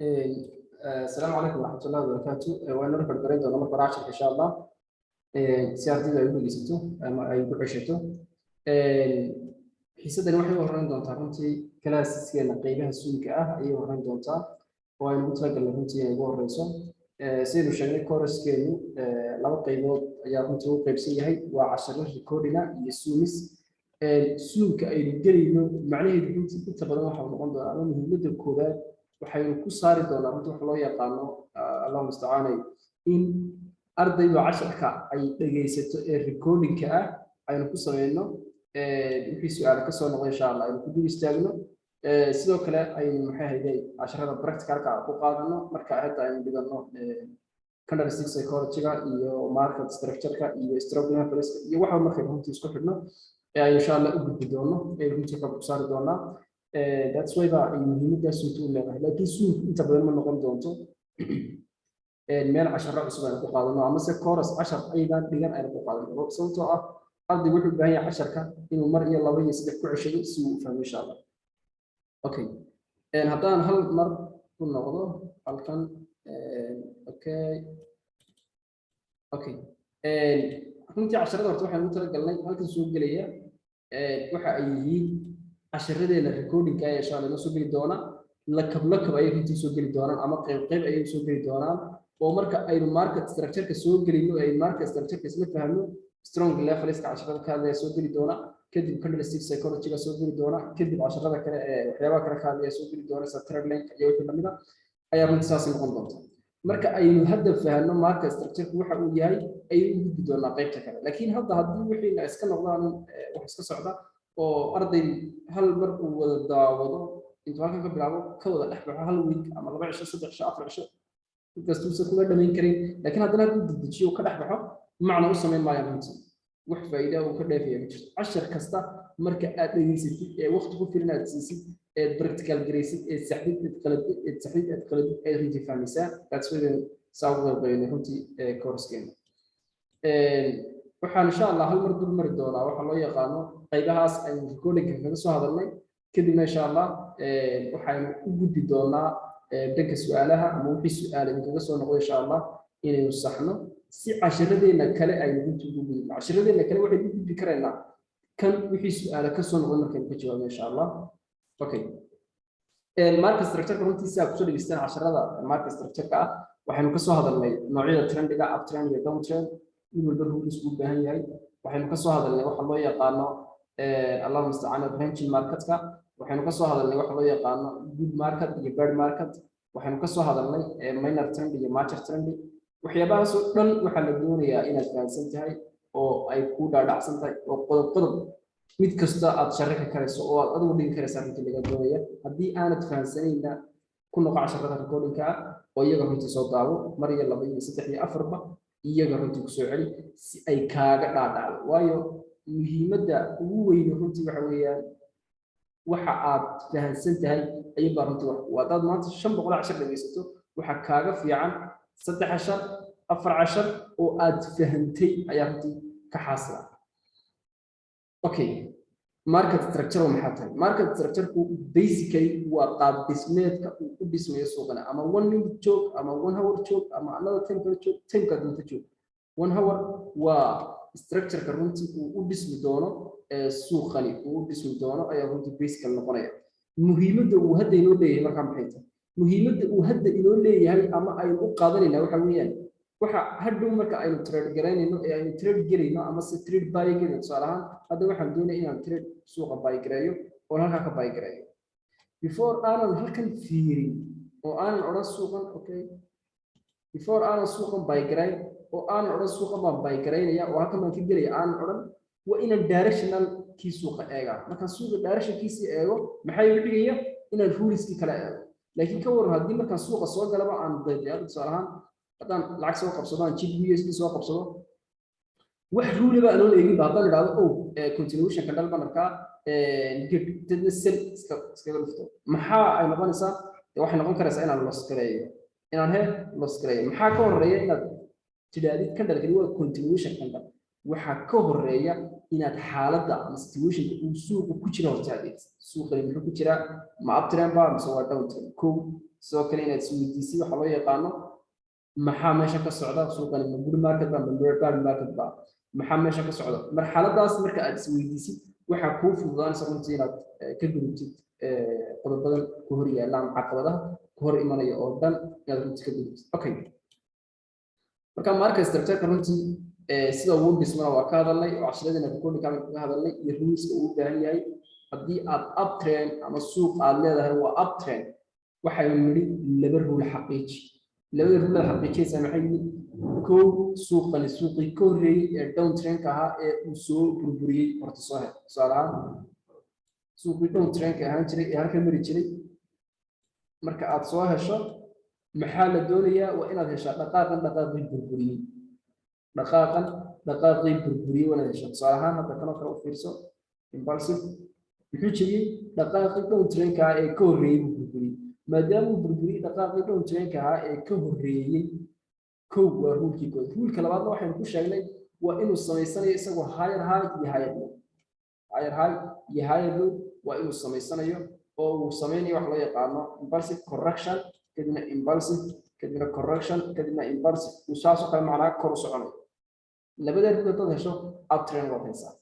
Asalaamu calaykum waraxmatullahi wabarakaatu. Waa inoo record garayn doona marka hore casharka, insha Allah, si ardayda ay u dhegeysato ama ay ugu ceshato. Xiisadani waxay u horreyn doontaa runtii classes-keena qeybaha Zoom-ka ah ayay horreyn doontaa, oo aynu ugu talagalnay runtii inay ugu horeyso. Sidaynu sheegnay, course-keenu laba qeybood ayaa runtii u qeybsan yahay: waa casharo recording iyo Zooms. Zoom-ka aynu gelayno macnaheedu runtii inta badan waxa uu noqon doonaa, ama muhiimadda koowaad waxaynu ku saari doonaa runtii waxa loo yaqaano, Allahu mustacaanay, in ardaydu casharka ay dhegaysato ee recording-ka ah aynu ku sameyno, wixii su-aalo kasoo noqdo, insha Allah, aynu ku dul istaagno. Sidoo kale aynu, maxay hayday, casharada practical-ka ku qaadano marka hadda aynu dhigano candlestick psychology-ga iyo market structure-ka iyo strong levels iyo waxa markaynu runtii isku xidhno ee aynu, insha Allah, u gudbi doono ee runtii xog ku saari doonaa. That's why ba ay muhiimaddaas Zoom-ka u leedahay. Laakiin Zoom-ku inta badan ma noqon doonto meel casharo cusub aynu ku qaadano ama se course cashar aydan dhigan aynu ku qaadano, sababtoo ah ardaygu wuxuu u baahan yahay casharka inuu mar iyo laba iyo saddex ku ceshado si uu u fahmo, insha Allah. Okay, haddaan hal mar ku noqdo halkan. Okay, runtii casharada horta waxaan ugu talagalnay halkan soo gelaya waxa ay yihiin casharadeena recording-ka ee, insha Allah, inoo soo geli doona. Lakab lakab ayay runtii soo geli doonaan ama qayb qayb ayay soo geli doonaan, oo marka aynu market structure-ka soo gelino, ay market structure-ka isla fahno, strong levels-ka casharada ka hadlaya soo geli doona, kadib candlestick psychology-ga soo geli doona, kadib casharada kale ee waxyaabaha kale ka hadlaya soo geli doona, sida trendline iyo wixii lamid a ayaa runtii saas noqon doonta. Marka aynu hadda fahanno market structure-ku waxa uu yahay, aynu u gudbi doonaa qaybta kale. Laakiin hadda haddii wixiina iska noqdaan wax iska socda oo arday hal mar uu wada daawado, intuu halkan ka bilaabo ka wada dhex baxo hal week ama 2 cisho, 3 cisho, 4 cisho, inkastuusan kuma dhamayn karin, laakiin haddana hadduu dedejiyo ka dhex baxo, macna u samayn maayo runtii, wax faa'iida uu ka dheefaya ma jirto. Cashar kasta marka aad dhegeysatid ee waqti ku filan aad siisid, eed practical garaysid, eed saxdid, eed qaladid, eed saxdid, eed qaladid, eed runtii fahmaysaa. That's why saa ugu qayb runtii course-keena. Waxaan, insha Allah, hal mar dul mari doonaa waxa loo yaqaano qaybahaas aynu recording-ka kaga soo hadalnay. Kadibna, insha Allah, waxaynu u gudbi doonaa dhanka su-aalaha ama wixii su-aal idinkaga soo noqdo, insha Allah, inaynu saxno si casharadeenna kale aynu runtii ugu gudubno. Casharadeenna kale waxaynu u gudbi karaynaa kan wixii su-aala ka soo noqdo markaynu ka jawaabno, insha Allah. Okay, market structure-ka runtii si aad kusoo dhegeystaan casharada market structure-ka ah, waxaynu kasoo hadalnay noocyada trend-iga, uptrend iyo downtrend, mid walba rules buu u baahan yahay. Waxaynu kasoo hadalnay waxa loo yaqaano, Allahu mustacaan, ranging market-ka. Waxaynu kasoo hadalnay waxa loo yaqaano good market iyo bad market. Waxaynu kasoo hadalnay minor trend iyo major trend. Waxyaabahaas oo dhan waxaa la doonayaa inaad fahamsan tahay oo ay ku dhaadhacsan tahay, oo qodob qodob mid kasta aad sharixi karayso oo aad adigu dhigi karaysaa runtii laga doonaya. Haddii aanad fahamsanayna, ku noqo casharada recording-ka ah oo iyaga runtii soo daawo mar iyo laba iyo saddex iyo afarba, iyaga runtii kusoo celi si ay kaaga dhaadhacdo. Waayo, muhiimadda ugu weyne runtii waxa weeyaan waxa aad fahamsan tahay ayuunbaa runtii wax. Haddaad maanta 500 cashar dhegeysato, waxa kaaga fiican 3 cashar, 4 cashar oo aad fahantay ayaa runtii ka xaasila. Okay, market structure maxaa tahay? Market structure-ku basically waa qaab dhismeedka uu u dhismayo suuqana, ama 1 minute joog ama 1 hour joog ama another time kale joog, time-ka doonta joog. 1 hour waa structure-ka runtii uu u dhismi doono suuqani, uu u dhismi doono ayaa runtii basically noqonaya. Muhiimadda uu hadda inoo leeyahay markaa maxay tahay? Muhiimadda uu hadda inoo leeyahay ama aynu u qaadanayna waxa weeyaan waxa hadhow marka aynu trade garaynayno ee aynu trade gelayno ama se trade buy gelayno. Tusaale ahaan, hadda waxaan doonaya inaan trade suuqa buy gareeyo oon halkaa ka buy gareeyo. Before aanan halkan fiirin oo aanan odhan suuqan, okay, before aanan suuqan buy garayn oo aanan odhan suuqan baan buy garaynaya oo halkan baan ka gelaya aanan odhan, waa inaan directional kii suuqa eegaa. Markaan suuqa direction-kiisii eego, maxaa igu xigaya? Inaan rules-kii kale eego. Laakiin ka waran haddii markaan suuqa soo galaba aan daydayo? Tusaale ahaan, haddaan lacag soo qabsado, aan GBP USD soo qabsado, wax rule-ba anoon eegin ba haddaan idhahdo, "Oh, continuation candle baan arkaa, good," dadna sell iskaga dhufto, maxaa ay noqonaysaa? Waxay noqon karaysaa inaan loss gareeyo, inaan loss gareeyo. Maxaa ka horeeya inaad tidhaahdid candle-kani waa continuation candle? Waxaa ka horeeya Inaad xaaladda ama situationka uu suuqu ku jira horta aad eegtid. Suuqani muxuu ku jiraa? Ma uptrend ba mise waa downtrend? Kow, sidoo kale inaad isweydiisid waxa loo yaqaano: maxaa meesha ka socda? Suuqani ma good market ba ma bad market ba? Maxaa meesha ka socda? Marxaladaas marka aad isweydiisid, waxaa kuu fududaanaysa runtii inaad ka gudubtid qodobadan ku hor yaalla ama caqabadaha ku hor imanaya oo dhan inaad runtii ka gudubtid. Okay, marka market structure runtii sida uu dhismana waa ka hadalnay oo cashiradina recording kaga hadalnay iyo ruleska uu u baahan yahay. Haddii aad uptrend ama suuq aad leedahay waa uptrend, waxaynu nidhi laba rule xaqiiji. Labada rule aad xaqiijinaysaa maxay yihiin? Kow, suuqani suuqii ka horreeyey ee downtrendka ahaa ee uu soo burburiyey horta soo hel. Tusaale ahaan, suuqii downtrendka ahaan jiray ee halka mari jiray marka aad soo hesho, maxaa la doonayaa? Waa inaad heshaa dhaqaaqan dhaqaaqii burburiyey. Dhaqaaqan dhaqaaqii burburiyey waa inaad heshaa. Tusaale ahaan, hadda kanoo kale u fiirso. Impulsive muxuu jebiyey? Dhaqaaqii downtrendka ahaa ee ka horreeyey buu burburiyey. Maadaama uu burburiyey dhaqaaqii downtrendka ahaa ee ka horreeyey, kow, waa rulekii kood. Ruleka labaadna waxaynu ku sheegnay waa inuu samaysanayo isagoo higher high iyo higher low. Higher high iyo higher low waa inuu samaysanayo oo uu samaynayo wax loo yaqaano impulsive correction, kadibna impulsive, kadibna correction, kadibna impulsive, uu saasoo kale macnaa kor u soconayo. Labada rule haddaad hesho, uptrend waad haysaa.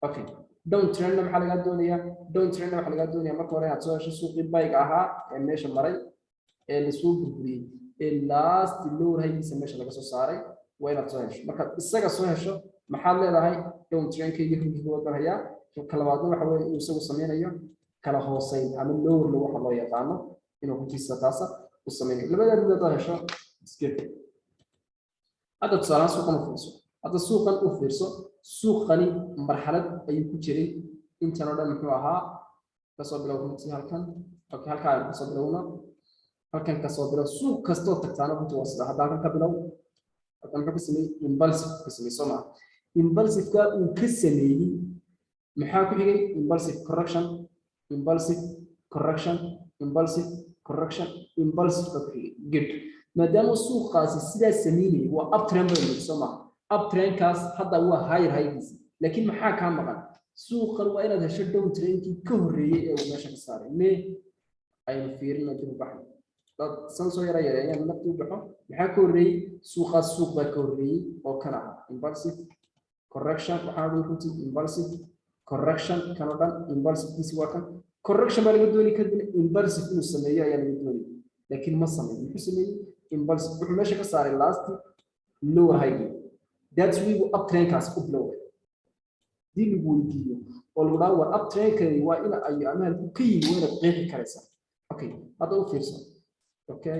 Okay, down trendna maxaa lagaa doonayaa? Down trendna waxaa lagaa doonayaa marka hore inaad soo hesho suuqii buyga ahaa ee meesha maray ee lasoo burburiyey ee last lower highgiisa meesha laga soo saaray waa inaad soo hesho. Markaad isaga soo hesho, maxaad leedahay? Down trendkayga rulkiga waa barayaa. Ka labaadna waxa weeye inuu isagu sameynayo kala hooseyn ama lower low waxa loo yaqaano inuu runtiisa taasa u sameynayo. Labada rule haddaad hesho, skip. Hadda tusaalahaan suuqan u fiirso. Hadda suuqan u fiirso. Suuqani marxalad ayuu ku jiray intan oo dhan. Muxuu ahaa? Kasoo bilow runtii halkan. Okay, halkaa aynu kasoo bilowno. Halkan kasoo bilow. Suuq kastoo tagtaana runtii waa sida. Hadda halkan ka bilow. Halkan muxuu ka sameeyey? Impulsive ka sameeyey, soo maa? Impulsive-ka uu ka sameeyey maxaa ku xigay? Impulsive correction, impulsive correction, impulsive correction, impulsive ka ku xigay. Good. Maadaama suuqaasi sidaas sameynayay, waa uptrend baynu nidhi, soo maa? Uptrendkaas hadda waa higher highgiisi, laakiin maxaa kaa maqan? Suuqan waa inaad hesho down trendkii ka horreeyey ee uu meesha ka saaray. Me aynu fiirino, dib u baxno. Dad san soo yara yareeyaan nafti u baxo. Maxaa ka horreeyey suuqaas? Suuq baa ka horreeyey oo kan ahaa impulsive correction. Waxaa dhan runtii impulsive correction kan oo dhan impulsivekiisi waa kan. Correction baa laga doonay, kadibna impulsive inuu sameeyo ayaa laga doonay, laakiin ma sameyn. Muxuu sameeyey? Impulsive wuxuu meesha ka saaray last lower high. That's why uu uptrendkaas u bilowday. Hadii lagu weydiiyo oo lagu dhaho war uptrendkani waa ina ayo ama halkuu ka yimi, waa inaad qeexi karaysaa. Okay, hadda u fiirso. Okay,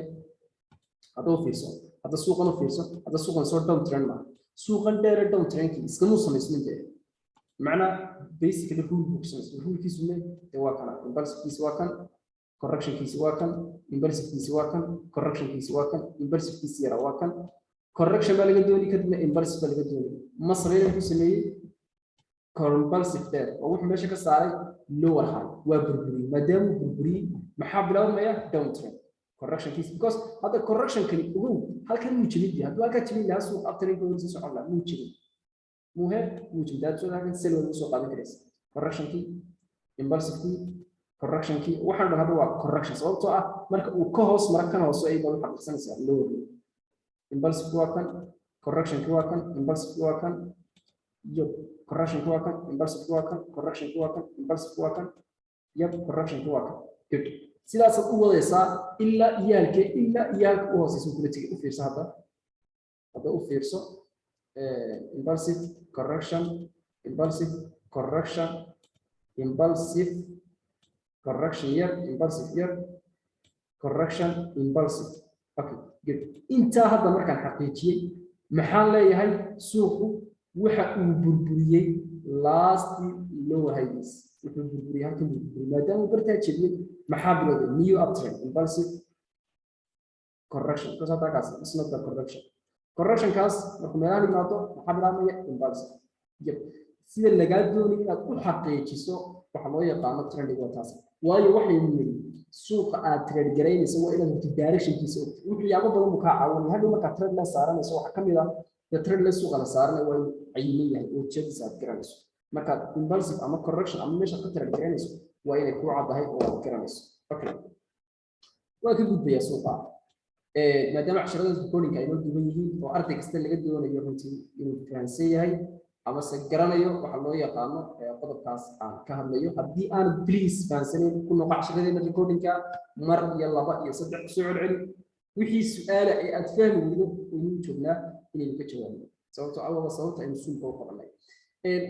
hadda u fiirso. Hadda suuqan u fiirso. Hadda suuqan soo down trend maaha. Suuqan dheere down trendkii iskamuu samaysmin dee. Macnaa basically rule buu ku samaysmay. Rulekiisu me dee waa kana. Impulsivekiisi waa kan, correctionkiisi waa kan, impulsivekiisi waa kan, correctionkiisi waa kan, impulsivekiisi yara waa kan. Correction baa laga doonay, kadibna impulsive baa laga doonay. Ma sameyn. Muxuu sameeyey? Impulsive dheer oo wuxuu meesha ka saaray lower high, waa burburiyey. Maadaama uu burburiyey, maxaa bilowmaya? Down trend correctionkiisa, because hadda correctionkani ogow halkan muu jebin yahay. Hadduu halkaa jebin lahaa, suuq uptrendka weli sii socon lahaa. Muu jebin, muuhe muu jebin. Daad soo halkan sell waad soo qaadan karaysa. Correctionkii, impulsivekii, correctionkii, waxaan dhan hadda waa correction, sababtoo ah marka uu ka hoos mara kan hoose ay baad xaqiiqsanaysaa lower low. Impulsiveki waa kan, correctionki waa kan, impulsiveki waa kan, yep, correctionki waa kan, impulsiveki waa kan, correctionki waa kan, impulsiveki waa kan, yep, correctionki waa kan. Good. Sidaasaad u wadaysaa ilaa iyaalkee? Ilaa iyaalka u hooseysa kula tegay. U fiirso hadda. Hadda u fiirso: impulsive correction, impulsive correction, impulsive correction yar, impulsive yar, correction, impulsive. Okay, good. Intaa hadda markaan xaqiijiyey, maxaan leeyahay? Suuqu waxa uu burburiyey last lower highs. Wuxuu burburiyey halkan buu burburiyey. Maadaama uu bartaa jebiyey, maxaa bilowday? New uptrend, impulsive correction, because hadda kaas is not the correction. Correctionkaas markuu meelahan yimaado, maxaa bilaabmaya? Impulsive. Yep. Sida lagaa doonay inaad u xaqiijiso waxa loo yaqaano trending waa taas. Waayo, waxaynu nidhi suuqa aad trade garaynayso waa inaad hurtid directionkiisa ogtid. Waxyaabo badan buu kaa caawinaya hadhow markaad trade la saaranayso. Waxaa ka mid ah dee trade la suuqa la saaranaya waa inuu cayiman yahay oo jihadiisa aad garanayso. Markaad impulsive ama correction ama meeshaad ka trade garaynayso waa inay kuu caddahay oo aad garanayso. Okay, waa ka gudbayaa suuqa, maadaama casharada recording ay noo duwan yihiin oo arday kasta laga doonayo runtii inuu fahansan yahay ama se garanayo waxa loo yaqaano qodobkaas aan ka hadlayo. Haddii aanad please fahansanayn, ku noqo casharadeena recordingka mar iyo laba iyo saddex, kusoo celceli. Wixii su-aala ee aad fahmi weydo, waynu joognaa inaynu ka jawaabno, sababtoo ah waa sababta aynu Zoomka u qabanay.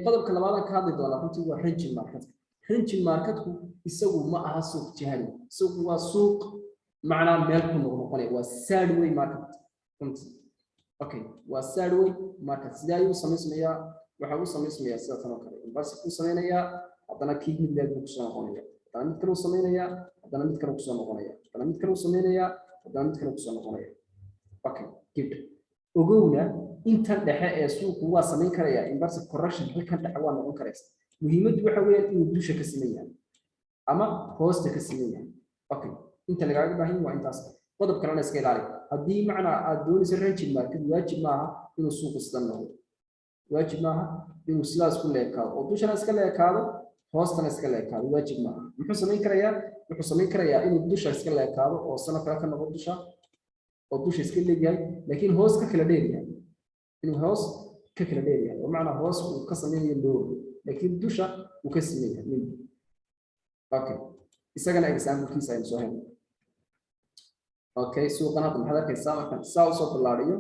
Qodobka labaadaan ka hadli doonaa runtii waa ranging marketka. Ranging marketku isagu ma aha suuq jahali, isagu waa suuq macnaa meel ku noqnoqonaya, waa sideway market runtii. Okay, waa sideway market. Sidee ayuu samaysmayaa? Waxa uu samaysmayaa sida tan oo kale: impulsive buu samaynayaa, haddana kii mid leeg buu kusoo noqonaya, haddana mid kale uu samaynayaa, haddana mid kale kusoo noqonaya, haddana mid kale uu samaynayaa, haddana mid kale kusoo noqonaya. Okay, good. Ogowna, intan dhexe ee suuqu waa samayn karaya impulsive correction, halkan dhexe waa noqon karaysa. Muhiimaddu waxa weeyaan inuu dusha ka siman yahay ama hoosta ka siman yahay. Okay, inta lagaaga baahan yahay waa intaas. Qodob kalena iska ilaali: haddii macnaa aad doonayso ranging market, waajib maaha inuu suuqu sidan noqdo, waajib maaha inuu sidaas ku leekaado oo dushana iska leekaado, hoostana iska leekaado, waajib maaha. Muxuu samayn karayaa? Wuxuu samayn karayaa inuu dusha iska leekaado oo sano kale ka noqdo dusha, oo dusha iska leegyahay laakiin hoos ka kala dheer yahay, inuu hoos ka kala dheer yahay oo macnaa hoos uu ka samaynayo lower, laakiin dusha uu ka siman yahay maybe. Okay, isagana examplekiisa aynu soo helnay. Okay, suuqan hadda maxaad arkaysaa markaan saa usoo ballaariyo?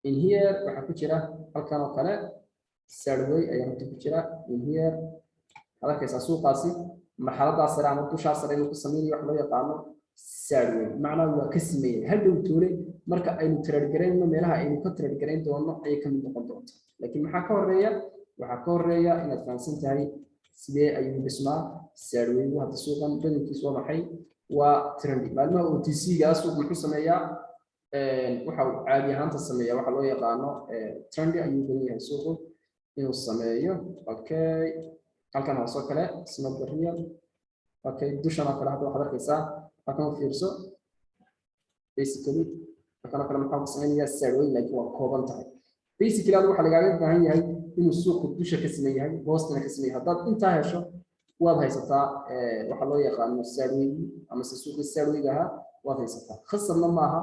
In here waxaa ku jira halkan oo kale sideway ayaa runta ku jira. In here waxaad arkaysaa suuqaasi marxaladaa sare ama dushaa sare inuu ku sameynayo wax loo yaqaano sideway, macnaa waa ka simeeyay. Hadhow toole marka aynu trade garaynno, meelaha aynu ka trade garayn doono ayay ka mid noqon doontaa. Laakiin maxaa ka horeeya? Waxaa ka horeeya inaad fahamsan tahay sidee ayuu dhismaa sidewaygu. Hadda suuqan badankiisu waa maxay? Waa trendy. Maalmaha OTC-ga suuq muxuu sameeyaa? Waxa uu caadi ahaanta sameeyaa waxa loo yaqaano trendy ayuu badan yahay suuqu inuu sameeyo. Okay, halkan hoose kale isna the real. Okay, dushan oo kale hadda waxaad arkaysaa, halkan u fiirso. Basically halkan oo kale maxaa ku sameynayaa? Sideway, laakiin waa kooban tahay. Basically adigu waxaa lagaaga baahan yahay inuu suuqu dusha ka siman yahay, hoostana ka siman yahay. Haddaad intaa hesho, waad haysataa waxa loo yaqaano sideway ama se suuqii sidewayga ahaa waad haysataa. Khasabna maaha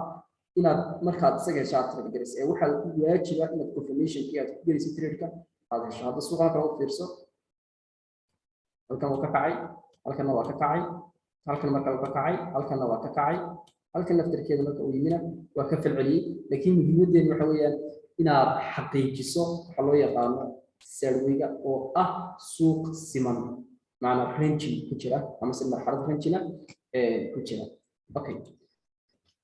inaad markaad isaga hesho aad trade garayso, ee waxaa ku waajiba inaad confirmationkii aad ku gelayso trade-ka aad hesho. Hadda suuqan kale u fiirso: halkan wuu ka kacay, halkanna waa ka kacay, halkan marka uu ka kacay, halkanna waa ka kacay, halkan laftarkeeda marka uu yimina waa ka falceliyey. Laakiin muhiimaddeedu waxa weeyaan inaad xaqiijiso waxa loo yaqaano sidewayga oo ah suuq siman, macnaa ranging ku jira ama se marxalad ranging ku jira. Okay,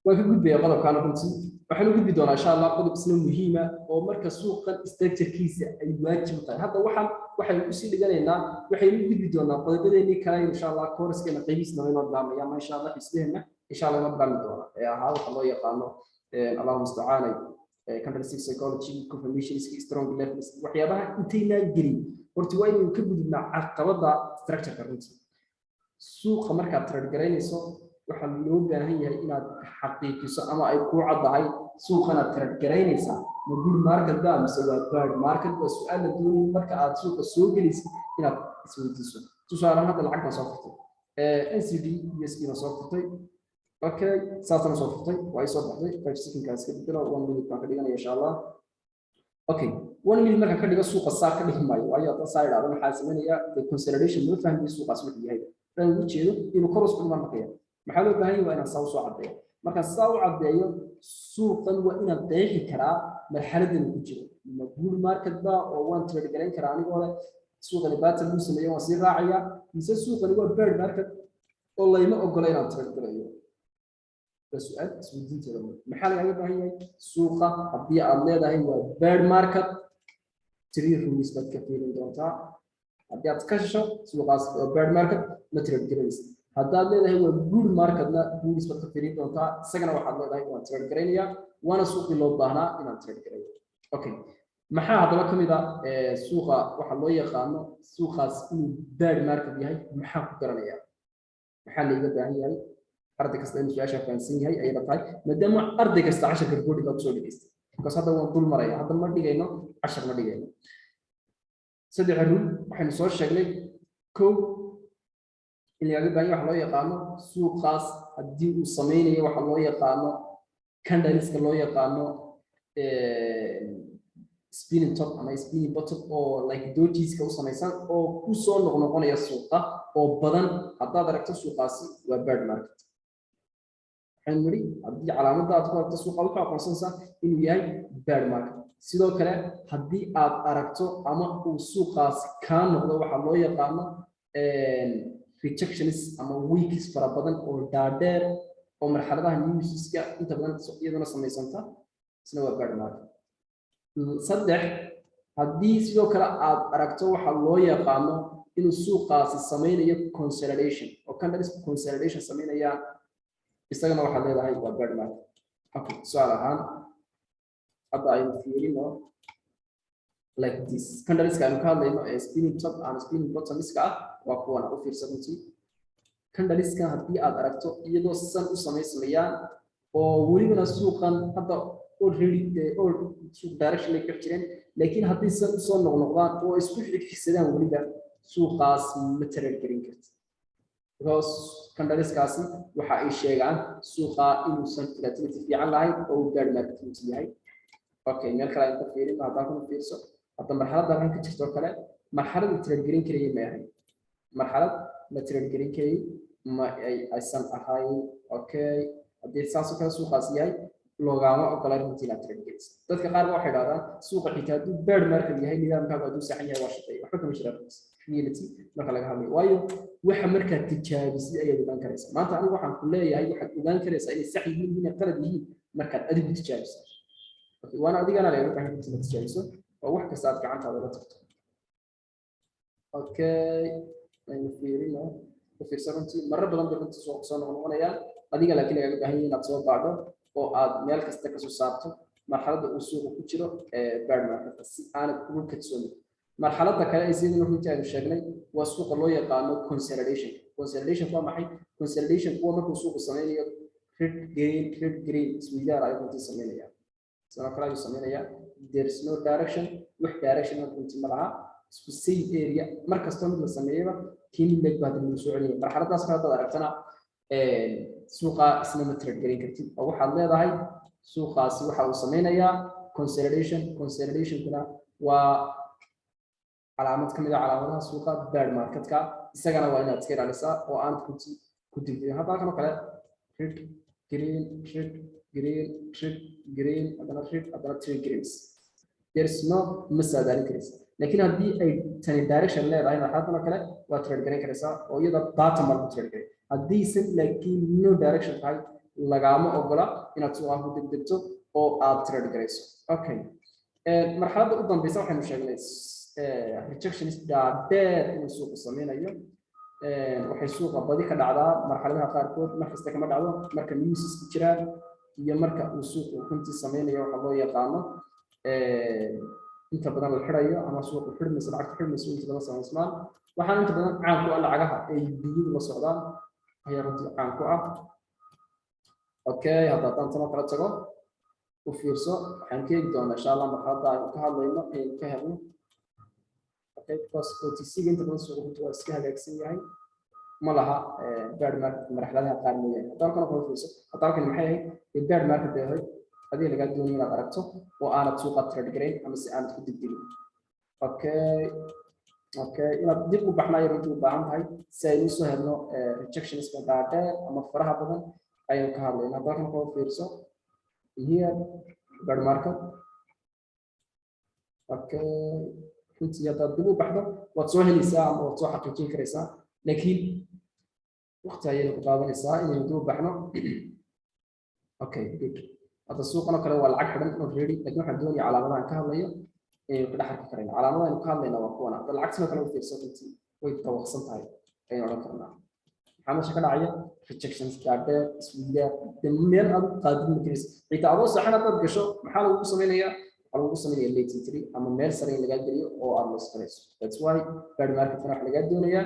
waan ka gudbaya qodobkaana runtii. Waxaan u gudbi doonaa, insha Allah, qodob isna muhiima oo marka suuqan structurekiisa ay waajib tahay. Hadda waxaynu kusii dhiganaynaa, waxaynu u gudbi doonaa qodobadeenii kale, insha Allah. Coursekeena qaybihiisna inoo bilaabmaya ama insha Allah xisbiheenna insha Allah inoo bilaabmi doona ee ahaa waxa loo yaqaano, Allahu mustacaanay, candlestick psychology, confirmations, strong levels. Waxyaabaha intaynaan gelin horta waa inaynu ka gudubnaa caqabada structureka. Runtii suuqa markaad trade garaynayso, waxaa loo baahan yahay inaad xaqiijiso ama ay kuu caddahay suuqanaad trade garaynaysaa ma good market ba mise waa bad market. Waa su-aal la doonayo marka aad suuqa soo gelaysid inaad isweydiiso. Tusaale, hadda lacag baan soo furtay, NZD USD baan soo furtay. Okay, saasana soo furtay, waa ii soo baxday. 5 secondkaas ka bedelo, 1 minute baan ka dhiganaya, insha Allah. Okay, 1 minute markaan ka dhigo, suuqa saa ka dhigi maayo, waayo haddaan saa idhahdo maxaa samaynayaa? The consolidation loo fahmayo suuqaas wuxuu yahay dhan ugu jeedo inuu kor usku dhiman markaya. Maxaa loo baahan yahay? Waa inaan saa usoo caddeeyo. Markaan saa u caddeeyo, suuqan waa inaan qeexi karaa marxaladan uu ku jiro: ma good market ba oo waan trade garayn karaa anigoo leh suuqani pattern buu sameeyey, waan sii raacaya, mise suuqani waa bad market oo layma ogola inaan trade garayo? Waa su-aal isweydiinteeda. Maxaa lagaaga baahan yahay? Suuqa haddii aad leedahay waa bad market, three rules baad ka fiirin doontaa. Haddii aad ka hesho suuqaas waa bad market, ma trade garanaysid. Haddaad leedahay waa good marketna, rules baad ka fiirin doontaa. Isagana waxaad leedahay waan trade garaynayaa, waana suuqii loo baahnaa inaan trade garayo. Okay, maxaa haddaba ka mid a suuqa waxa loo yaqaano suuqaas inuu bad market yahay? Maxaa ku garanayaa? Maxaa layga baahan yahay? Arday kasta inuu su-aasha fahansan yahay ayay tahay, maadaama arday kasta casharka recording kusoo dhegaystay, because hadda waan dul maraya, hadda ma dhigayno cashar, ma dhigayno. Saddexa rule waxaynu soo sheegnay: kow, in lagaga baahan yahay waxa loo yaqaano suuqaas haddii uu sameynayo waxa loo yaqaano candleska loo yaqaano spinning top ama spinning bottom oo like dojiska u samaysan oo ku soo noqnoqonaya suuqa oo badan haddaad aragto, suuqaasi waa bad market. Waxaynu nidhi haddii calaamadda aad ku aragto suuqa, wuxuu aqoonsanaysaa inuu yahay bad market. Sidoo kale, haddii aad aragto ama uu suuqaasi kaa noqdo waxa loo yaqaano rejections ama wicks fara badan oo dhaadheer oo marxaladaha newsiska inta badan iyaduna samaysanta, isna waa bad market. Saddex, haddii sidoo kale aad aragto waxa loo yaqaano inuu suuqaasi sameynayo consolidation oo candles consolidation sameynayaan, isagana waxaad leedahay waa bad market. Okay, tusaale ahaan hadda aynu fiirino like this. Candleska aynu ka hadlayno ee spinning top and spinning bottomiska ah waa kuwana. U fiirsa runtii candleska, haddii aad aragto iyadoo san u samaysmayaan oo welibana suuqan hadda already all suuq direction ay ka jireen, laakiin haddii san usoo noqnoqdaan oo isku xigxigsadaan weliba, suuqaas ma trade gelin karti, because candleskaasi waxa ay sheegaan suuqa inuusan volatility fiican lahayn oo uu bad market runtii yahay. Okay, meel kale aynu ka fiirin. Haddaan kuna fiirso hadda marxaladda halkan ka jirto kale, marxalad la trade gelin karayay ma ahayn, marxalad la trade gelin karayay ma ay aysan ahayn. Okay, haddii saasoo kale suuqaas yahay, loogama ogola runtii inaad trade geliso. Dadka qaar ba waxay dhahdaan suuqa xitaa hadduu bad market yahay, nidaamkaagu hadduu saxan yahay, waa shaqeeya. Waxba kama jiraan reality marka laga hadlayo, waayo waxa markaad tijaabisid ayaad ogaan karaysaa. Maanta anigu waxaan ku leeyahay waxaad ogaan karaysaa inay sax yihiin, inay qalad yihiin, markaad adigu tijaabiso. Okay, waana adigana laga baahan yahay inaad tijaabiso oo wax kasta aad gacantaada la tagto. Okay, aynu fiirino. U fiirsa runtii, marar badan bay runtii soo noqnoqonayaan. Adiga laakiin lagaga baahan yahay inaad soo baadho oo aad meel kasta kasoo saarto marxaladda uu suuqa ku jiro ee bad marketka, si aanad ugu kadsoomin. Marxaladda kale ee sidana runtii aynu sheegnay waa suuqa loo yaqaano consolidation. Consolidation waa maxay? Consolidation kuwa markuu suuqu sameynayo red, green, red, green isweydaar ayuu runtii sameynaya. Sidoo kale ayuu sameynayaa. There is no direction, wax direction runtii ma laha. Isku same area mar kastoo mid la sameeyaba, kii mid leg baa hadda lagu soo celinaya. Marxaladdaas kale haddaad aragtana, suuqa isna ma trade gelin kartid oo waxaad leedahay suuqaasi waxa uu sameynayaa consolidation. Consolidationkuna waa calaamad ka mid ah calaamadaha suuqa bad marketka. Isagana waa inaad iska ilaalisaa oo aan runtii ku degdegin. Hadda halkan oo kale red, green, red, green, red, green, haddana red, haddana three greens. There is no, ma saadaalin karaysa. Laakiin haddii ay tani direction leedahay, marxaladan oo kale waa trade garan karaysaa oo iyada pattern baa lagu trade garay. Haddiisan laakiin no direction tahay, lagaama ogola inaad suuqa ku degdegto oo aad trade garayso. Okay, marxaladda u dambeysa waxaynu sheegnay rejectionist dhaadheer inuu suuqu sameynayo. Waxay suuqa badi ka dhacdaa marxaladaha qaarkood, mar kasta kama dhacdo, marka newsisku jiraan iyo marka uu suuqu runtii sameynayo waxa loo yaqaano inta badan la xirayo ama suuqu xidhmayso, lacagta xidhmayso, inta badan samaysmaan. Waxaana inta badan caan ku ah lacagaha ay biyadu la socdaan ayaa runtii caan ku ah. Okay, hadda haddaan tanoo kala tago, u fiirso, waxaan ka eegi doonaa insha Allah marxaladda aynu ka hadlayno aynu ka helno. Okay, because OTC-ga inta badan suuqa runtii waa iska hagaagsan yahay, ma laha bad market marxaladaha qaar mooyaane. Hadda halkan oo kale fiirso, hadda halkan maxay ahayd? Dee bad market bay ahayd. Adiga lagaa doonayo inaad aragto oo aanad suuqa trade garayn ama si aanad ku degdegin. Okay, inaad dib u baxnaayo runtii u baahan tahay si aynu usoo helno rejectionska dhaadheer ama faraha badan ayaynu ka hadlayna. Hadda halkan kale fiirso, here bad market. Okay, runtii haddaad dib u baxdo waad soo helaysaa ama waad soo xaqiijin karaysaa, laakiin waqti ayaynu ku qaadanaysaa inaynu dib u baxno. Okay, good. Hadda suuqan oo kale waa lacag xidhan already, laakiin waxaan doonaya calaamadahan ka hadlayo inaynu ka dhex arki karayno. Calaamadaha aynu ka hadlayna waa kuwana. Hadda lacag sidoo kale u fiirso, runtii way dawaqsan tahay ayaynu odhan karnaa. Maxaa meesha ka dhacaya? Rejections dhaadheer, isweydaar, de meel aad u qaadin ma karaysa. Xitaa adoo saxan haddaad gasho, maxaa lagugu samaynayaa? Waxaa lagugu samaynaya late entry ama meel sare in lagaa geliyo oo aad loss garayso. That's why bad marketkana waxa lagaa doonayaa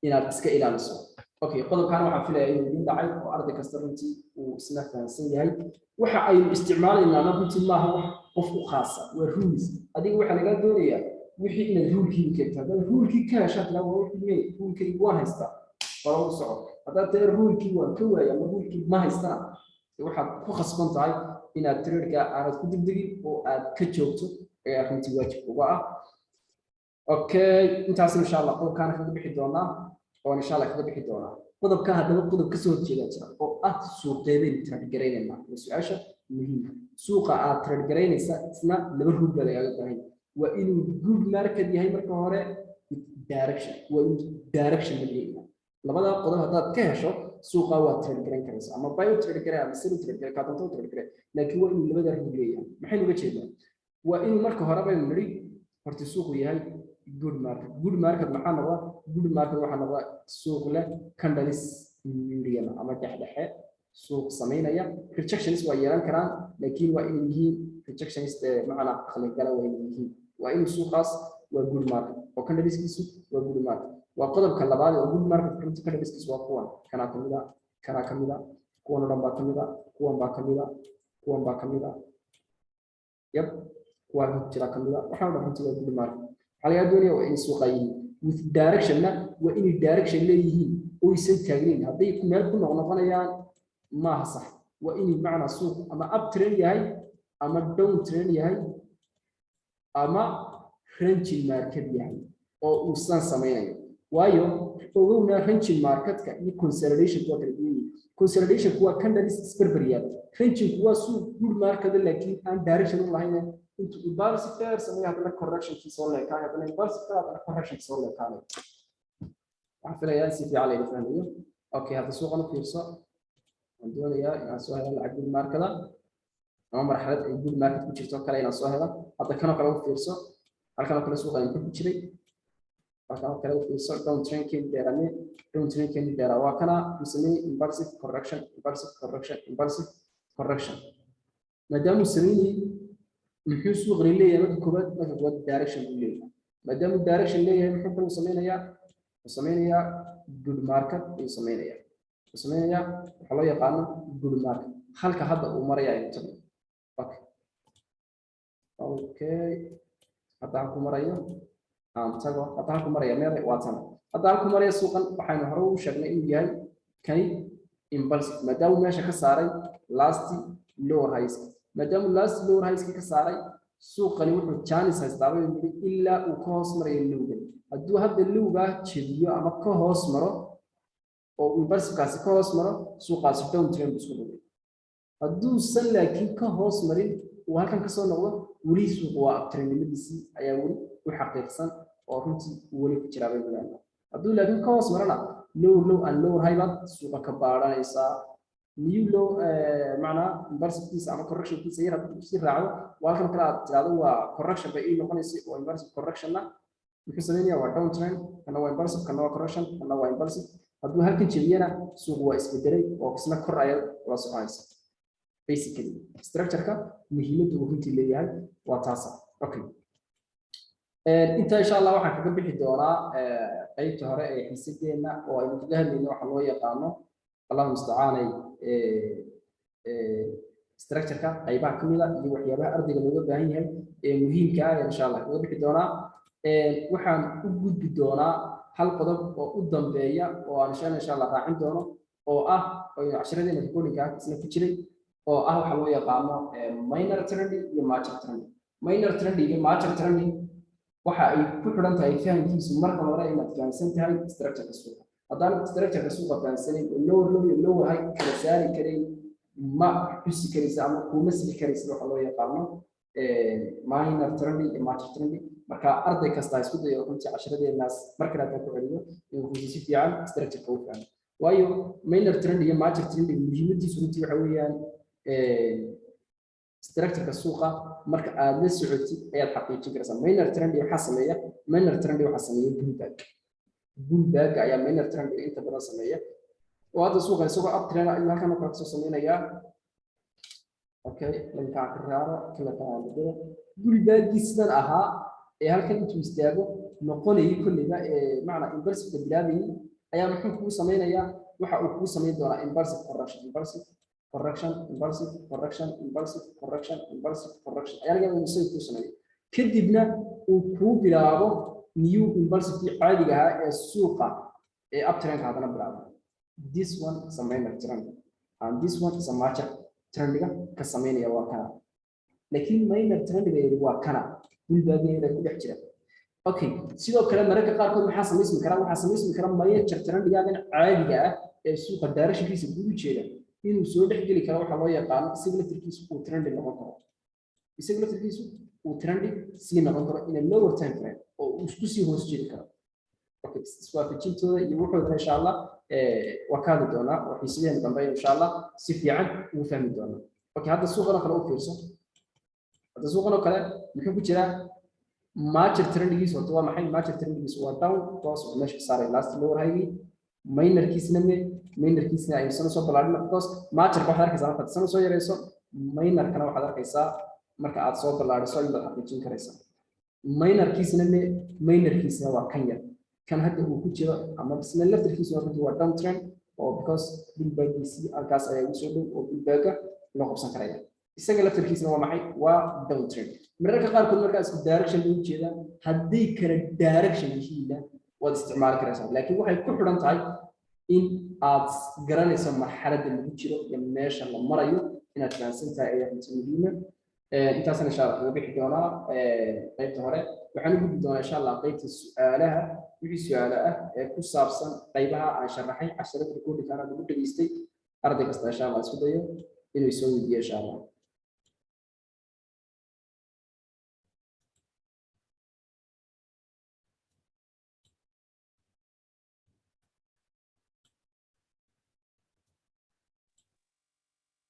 inaad iska ilaaliso. Okay, qodobkan waxaan filayaa inuu idin dhacay oo arday kasta runtii uu isna fahamsan yahay. Waxa aynu isticmaalaynaana runtii maaha wax qof u khaasa, waa rules. Adiga waxaa lagaa doonayaa Wixii inaad rule-kii keento. Haddaad rule-kii ka heshaa, tiraa waa wixii mee rule-kaygi waan haystaa, hore u soco. Haddaad tira rule-kii waan ka waayay ama rule-kii ma haystana, waxaad ku khasban tahay inaad trade-ka aanad ku degdegin oo aad ka joogto ayaa runtii waajib uga ah. Okay, intaas insha Allah qodobkaana kaga bixi doonaa oo insha Allah kaga bixi doonaa qodobka. Haddaba qodob kasoo horjeeda jira oo ah suuqeedaynu trade garaynayna. Waa su-aasha muhiimka. Suuqa aad trade garaynaysa isna laba rule baa lagaaga baahan. Waa inuu good market yahay marka hore, with direction. Waa inuu direction la leeyahay. Labada qodob haddaad ka hesho, suuqa waa trade garayn karaysa, ama buy u trade garay ama sell u trade garay, kaa doonto u trade garay, laakiin waa inuu labada rule leeyahay. Maxaynu uga jeednaa? Waa inuu marka hore baynu nidhi horta suuqu yahay good market. Good market maxaa noqda? Good market waxaa noqda suuq leh candles medium ama dhexdhexe suuq samaynaya. Rejections waa yeelan karaan, laakiin waa inay yihiin rejections macna caqli gala waa inay yihiin. Waa inuu suuqaas waa good market oo candleskiisu waa good market. Waa qodobka labaad oo good market. Runtii candleskiisu waa kuwan. Kanaa kamida, kanaa kamida, kuwan oo dhan baa kamida, kuwan baa kamida, kuwan baa kamida, yab, kuwaa jira kamida. Waxaan o dhan runtii waa good market. Waxaa lagaa doonaya waa inay suuqa yihiin with directionna, waa inay direction leeyihiin oysan taagnayn. Hadday meel ku noqnoqonayaan, maaha sax. Waa inay macnaa suuq ama up trend yahay ama down trend yahay ama ranging market yahay oo uusan samaynayo. Waayo, ogowna, ranging marketka iyo consolidation waa kala duwan yihiin. Consolidationku waa candles isbarbar yaal. Rangingku waa suuq good market laakiin aan direction u lahayn. Intuu impulsive dheer sameeyo, haddana correctionkii soo leekaanayo, haddana impulsive dheer, haddana correctionkii soo leekaanayo. Waxaan filayaa in si fiican layla fahmayo. Okay, hadda suuqan u fiirso. Waxaan doonayaa inaan soo helo lacag good marketa ama marxalad ay good market ku jirto kale inaan soo helo. Hadda kanoo kale u fiirso. Halkan oo kale suuqa inta ku jiray, halkan oo kale u fiirso. Down trendkeeni dheerame, down trendkeeni dheeraa waa kana. Uu sameeyey impulsive correction, impulsive correction, impulsive correction. Maadaama uu sameynayey, muxuu suuqani leeyahay marka koowaad? Marka koowaad direction buu leeyahay. Maadaama uu direction leeyahay, muxuu kaluu sameynayaa? Wuxuu sameynayaa good market ayuu sameynayaa. Wuxuu sameynayaa waxaa loo yaqaano good market. Halka hadda uu maraya aynu tagno. Okay, hadda halku marayo aan tago. Hadda halku maraya meeday? Waa tan. Hadda halku maraya suuqan, waxaynu hore u sheegnay inuu yahay kani impulsive, maadaama meesha ka saaray last lower highs. Maadaama last lower highs ka saaray, suuqani wuxuu chance haystaa baynu yidhi ilaa uu ka hoos marayo lowgan. Hadduu hadda lowgaa jebiyo ama ka hoos maro oo impulsivekaasi ka hoos maro, suuqaasi down trend buu isku dhigay. Hadduusan laakiin ka hoos marin, uu halkan kasoo noqdo, weli suuqu waa uptrendnimadiisii ayaa weli u xaqiiqsan oo runtii weli ku jiraa baynu leenahay. Hadduu laakiin ka hoos marana, lower low and lower high baad suuqa ka baadhanaysaa. New low, macnaa impulsivekiisa ama correctionkiisa yar hadduu sii raacdo, waa halkan kale aad tiraahdo waa correction bay ii noqonaysa oo impulsive correctionna muxuu sameynaya? Waa down trend. Kana waa impulsive, kana waa correction, kana waa impulsive. Hadduu halkan jebiyana, suuqu waa isbedelay oo isna kor ayaad ula soconaysa. Basically, structure-ka muhiimadda uu runtii leeyahay waa taasa. Okay, inta insha Allah waxaan kaga bixi doonaa qeybta hore ee xiisadeenna oo aynu kaga hadlayno waxa loo yaqaano, Allahu mustacaanay, structure-ka qaybaha ka mida iyo waxyaabaha ardayga looga baahan yahay ee muhiimka ah insha Allah kaga bixi doonaa. Waxaan u gudbi doonaa hal qodob oo u dambeeya oo aan insha Allah raacin doono, oo ah oo cashiradeena recordingka isna ku jiray, oo ah waxa loo yaqaano minor trend iyo major trend. Minor trend iyo major trend waxa ay ku xidhan tahay fahamkiisu marka hore inaad fahamsan tahay structure-ka suuqa. Haddaan structure-ka suuqa fahamsanayn oo lower low iyo lower high kala saari karayn, ma xusi karaysa ama kuma sixi karaysa waxa loo yaqaano minor trend iyo major trend. Marka arday kasta isku dayo runtii cashiradeenaas mar kale haddaan ku celiyo inuu runtii si fiican structure-ka u fahmo. Waayo, minor trend iyo major trend muhiimadiisu runtii waxa weeyaan structure-ka suuqa marka aad la socotid ayaad xaqiijin karaysaa. Minor trend waxaa sameeya, minor trend waxaa sameeya pullback. Pullback ayaa minor trend inta badan sameeya. Oo hadda suuqa isagoo up trend ayuu halkan oo kale kasoo sameynayaa. Okay, linkaa ka raaro kala kaan bedelo. Pullbackgii sidan ahaa ee halkan intuu istaago noqonayay kolleyba ee macnaa impulsive-ka bilaabayay ayaa muxuu kugu sameynayaa? Waxa uu kugu sameyn doonaa impulsive correction, impulsive correction, impulsive correction, impulsive correction, impulsive correction ayaa laga yaabaa inuu isaga kuu sameeyo. Kadibna uu kuu bilaabo new impulsive caadiga ahaa ee suuqa ee uptrendka haddana bilaabo. This one is a minor trend and this one is a major trendiga ka sameynaya waa kana, laakiin minor trendiga yari waa kana pullback-geeda ku dhex jira. Okay, sidoo kale mararka qaarkood maxaa samaysmi kara? Waxaa samaysmi kara major trendigaagan caadiga ah ee suuqa directionkiisa guud u jeeda inuu soo dhex geli karo waxa loo yaqaano isaga laftirkiisu uu trendi noqon karo, isaga laftirkiisu uu trendi sii noqon karo in a lower time frame oo uu isku sii hoos jeedi karo. Okay, iswaafajintooda iyo wuxoodana insha Allah waa ka hadli doonaa oo xiisadeena dambe insha Allah si fiican ugu fahmi doonaa. Okay, hadda suuqan oo kale u fiirso. Hadda suuqan oo kale muxuu ku jiraa? Major trendigiisu horta waa maxay? Major trendigiisu waa down because uu meesha ka saaray last lower high. Minorkiisna me? Minorkiisna aynu sana soo ballaadhino, because majorka waxaad arkaysaa markaad sana soo yarayso, minorkana waxaad arkaysaa marka aad soo ballaadhiso in baad xaqiijin karaysaa. Minorkiisna me? Minorkiisna waa kan yar, kan hadda uu ku jiro, ama isna laftarkiisu runtii waa down trend oo because pullback-giisii halkaas ayaa ugu soo dhow oo pullback-ga loo qabsan karaya. Isaga laftarkiisna waa maxay? Waa down trend. Mararka qaarkood markaa isku direction bay ujeedaan. Hadday kala direction yihiinna waad isticmaali karaysaa, laakiin waxay ku xidhan tahay in aad garanayso marxaladda lagu jiro iyo meesha la marayo inaad fahansan tahay ayaa runtii muhiima. Intaasna insha Allah kaga bixi doonaa qaybta hore. Waxaan u gudbi doonaa insha Allah qaybta su-aalaha. Wixii su-aalo ah ee ku saabsan qaybaha aan sharaxay, casharada recordingkana lagu dhageystay, arday kasta insha Allah isku dayo inuu soo weydiiyo insha Allah.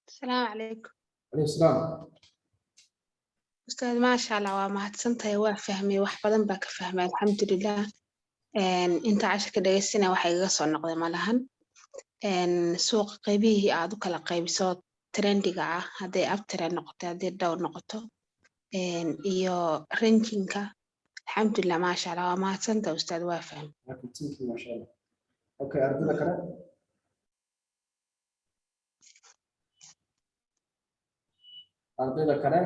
Asalaamu calaykum. Calaykum salaam. Ustaad, maasha Allah, waa mahadsantahay. Waa fahmay, wax badan baa ka fahmay, alxamdulilah. Inta cashirka dhegeysana waxa igaga soo noqday malahan. Suuqa qaybihii aad u kala qaybiso trendiga ah, hadday uptrend noqoto, hadday down noqoto, iyo ranginka, alxamdulilah, maasha Allah, waa mahadsantahay ustaad, waa fahmay. Thank you, maasha Allah. Okay, ardada kale, ardayda kale.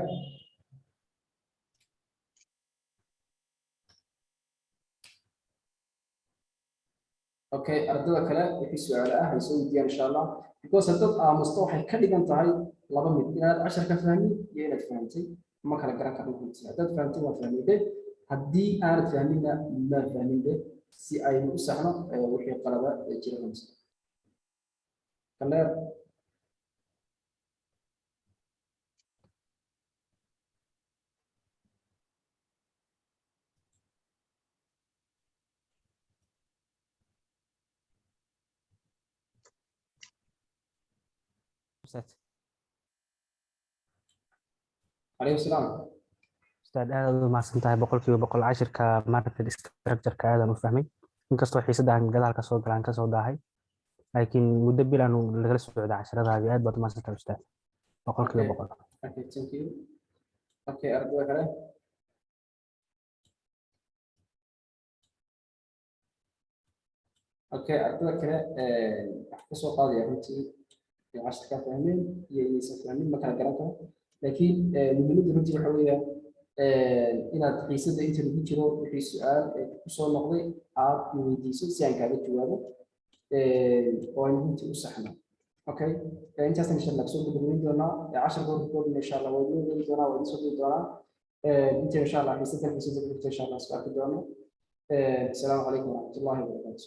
Okay, ardayda kale wixii su-aalo ah ay soo weydiiyaan insha Allah, because haddaad aamusto waxay ka dhigan tahay laba mid: inaad cashar ka fahmin iyo inaad fahamtay. Ma kala garan karno runtii. Haddaad fahamtay, waa fahmay de; haddii aanad fahminna, ma fahmin de, si aynu u saxno wixii qalada ee jira runtii. Kaleer. Ustaad. Calaykum salaam. Ustaad, aad aad u mahadsan tahay 100%. Cashirka market structure-ka aadaan u fahmay, inkastoo xiisadda aan gadaal ka soo galaan kasoo daahay, laakiin muddo bil aanu lagala socda casharadaadii. Aad baad u mahadsan tahay ustaad, 100%. Okay, thank you. Okay, ardayda kale. Okay, ardayda kale waxaan ka soo qaadaya runtii inay cashirka fahmeen iyo inaysan fahmin ma kala garan karo, laakiin muhiimadda runtii waxa weeyaan inaad xiisadda inta lagu jiro wixii su-aal ee ku soo noqday aad i weydiiso si aan kaaga jawaabo oo aynu runtii u saxno. Okay, intaasna insha Allah kusoo gabagabayn doonaa casharka horkoodna. Insha Allah waa idin ogeyn doonaa, waa idin soo diri doonaa inta insha Allah xiisaddan xiisadda ku xigta insha Allah isku arki doono. Asalaamu calaykum waraxmatullahi wabarakaatu.